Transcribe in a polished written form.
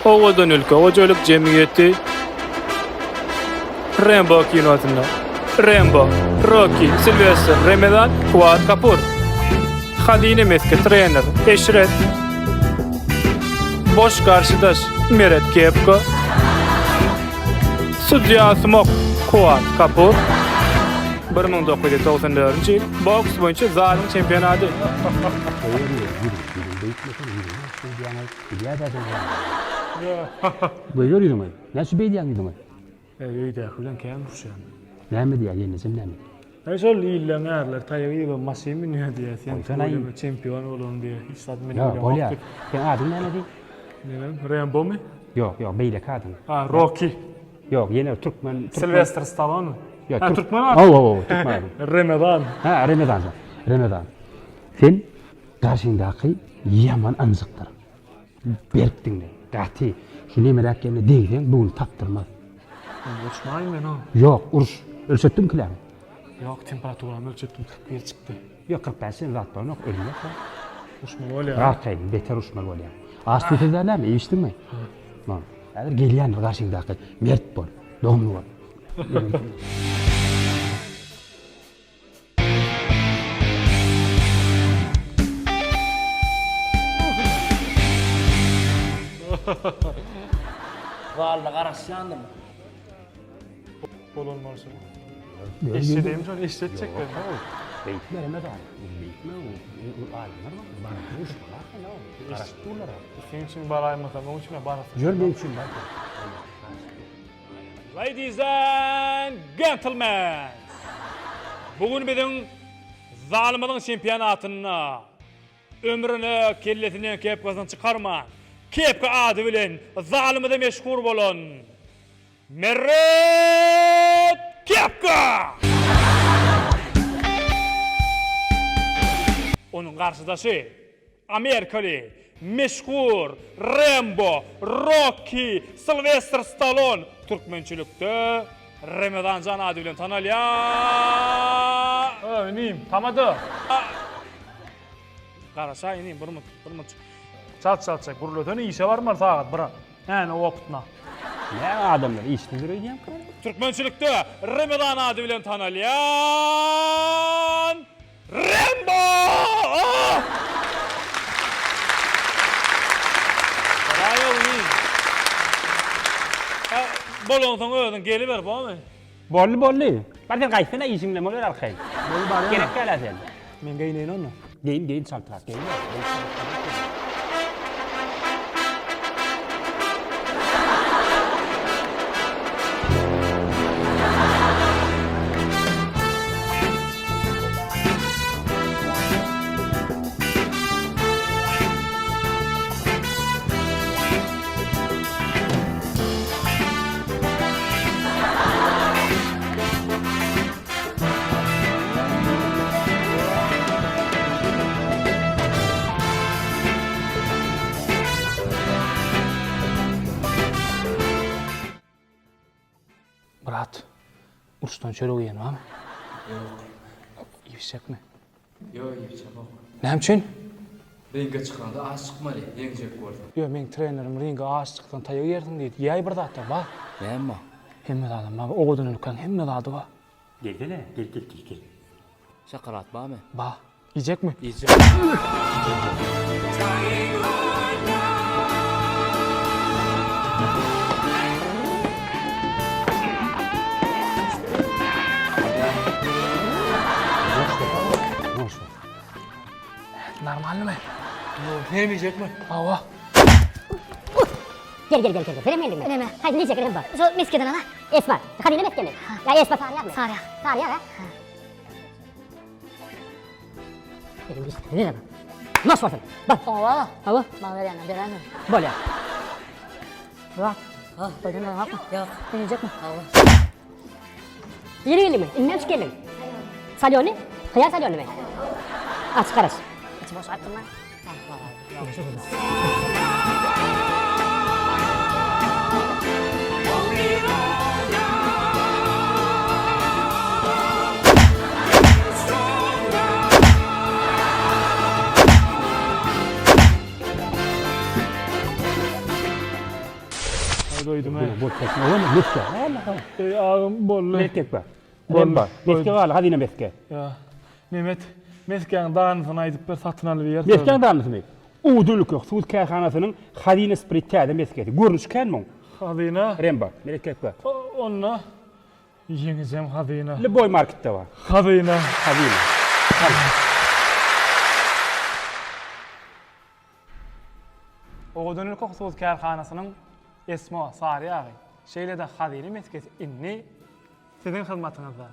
Owadan ülke hojalyk jemgyýeti Rembo kinosynda Rembo, Rocky, Silwestr, Remezan, Kuwat Kapur. Hazyna meski trener Eşret. Boş garşydaş Meret Kepka. Sudýa Smok Kuwat Kapur. 1994-nji ýyl boks boýunça zalyň çempionady. Goýber ýüzüňi. Näçe şu beýdýäň ýüzüňi? Eý, öýdäki bilen kän uruşýan. Näme diýýär, ýeňňejem näme diýýär? Eý, şol illeň ärleri taýak iýibem maşyn münýär diýýär. Sen Goýsana tüweleme çempion bolan diýýär. Hiç zat münüp Ýok, bilemok bolýar. diýip. Seň adyň näme diý? Menem Rembomy? Ýok, ýok, beýleki adyň. A, Rocky. Ýok, ýene türkmen, türkmen. Silwestr Stallone. Ýok, Ha, türk- türkmen ady. Hawa, hawa, türkmen ady. Remezan. Ha, Remezan. Remezan. Sen garşyňdaky ýaman ynjykdyr. Berk diňle. Gaty. Şu nemeräk ýerine degseň, bu gün tapdyrmaz. Indi uruşmaýyn men-ow. Ýok, uruş. Ölçetdiňmi kiläňi? Ýok, temperaturamy ölçetdim, 41 çykdy. Ýok, 45 sen zat bolanok, ölüm ýok. Uruşmaly bolýar. Arkaýyn, beter uruşmaly bolýar. Aç suwsuz näme, iýip içdiňmi? Hä. Häzir gelýändir garşyňdaky. Mert bol, dogumly bol. Zalda garaşýandym. Bolan bolsa. Eşideyim şony eşidetjek ben. Beýtme Remezan. Beýtme o adamlar bar. Bana duşmalar Garaşyp durlar. Seň üçin baraýmasam, oň üçin barasym. Ýör meň üçin bar. Ladies and gentlemen! Bu gün biziň zalymyzyň çempionatynda ömrüne kellesinden kepkasyny çykarman, Kepka ady bilen zalymyza meşhur bolan Meret Kepka! Onuň garşydaşy Amerikaly meşhur Rembo, Rokki, Silwestr Stallon türkmençilikde Remezanjan ady bilen tanalýar. Ö, inim, tamada. Garaşaý inim, bir minut, bir minut. Çalt çaltja gürlesene işe barmaly sagat bire. Äne opytna. Näme adamlar işsizdir öýdýäňkä? Türkmençilikde Remezan ady bilen tanalýan Rembo! Bolansoň özüň geliber, bormy? Boldy, boldy. Bar sen gaýtsana işiň bilen boluber arkaýyn. Boldy barýan. Gerek däl-ä sen. Men geýneýin onda. Geýin, geýin çaltrak geýin. Brat, uruşdan çörek iýen barmy? Ýok. Iýip içjekmi? Ýok, iýip içemok. Näme üçin? Ringe çykanda aç çykmaly, ýeňjek bolsaň. Ýok, meň trenerim ringe aç çyksaň taýak iýersiň diýdi. Iýäý bir zatlar, bar. Näme bar? Hemme zadam bar. Owadan ülkäň hemme zady bar. Gelsene, gel gel gel gel. Şokolad barmy? Bar. Iýjekmi? Iýjek. Normalnymy? Senem iýjekmi? Hawa. Gel gel gel gel. Senem geldiňmi? Neme? Haýsy niçe gerek bar? Şo meskeden ala. Esma. Hadyna meskemi? Ýa esma saryýarmy? Saryýar. Saryýar ha? Elim işte. Ne Noş bolsun. Bak. Oňa Hawa. Maňa berýäňden beräýme. Bolýar. Bak. Ha, Doýdun akmy? Ýok. Sen iýjekmi? Hawa. Ýeri geldiňmi? Inden çyk geldiň. Salýony? Hyýar salýonymy? Aç garaş. Içi boş aýtdym lan. Doýdum. Bol kesme. Oňa meske. Eý agam boldy. Mesge bar. Boldy. Meske bar, hazyna meske. Ýa. Mehmet, meskäň danysyny aýdyp ber, satyn alyp iýeris. Meskäň danysyny? Owadan ülke hususy kärhanasynyň Hazyna Sprit täze meskesi. Görnüşi kän muň. Hazyna? Remba, merekep bar. Onda ýeňijem hazyna. Lýuboý marketde bar. Hazyna. Hazyna. Al. Owadan ülke hususy kärhanasynyň Esmo sary ýagy, şeýle-de Hazyna meskesi indi siziň hyzmatyňyzda.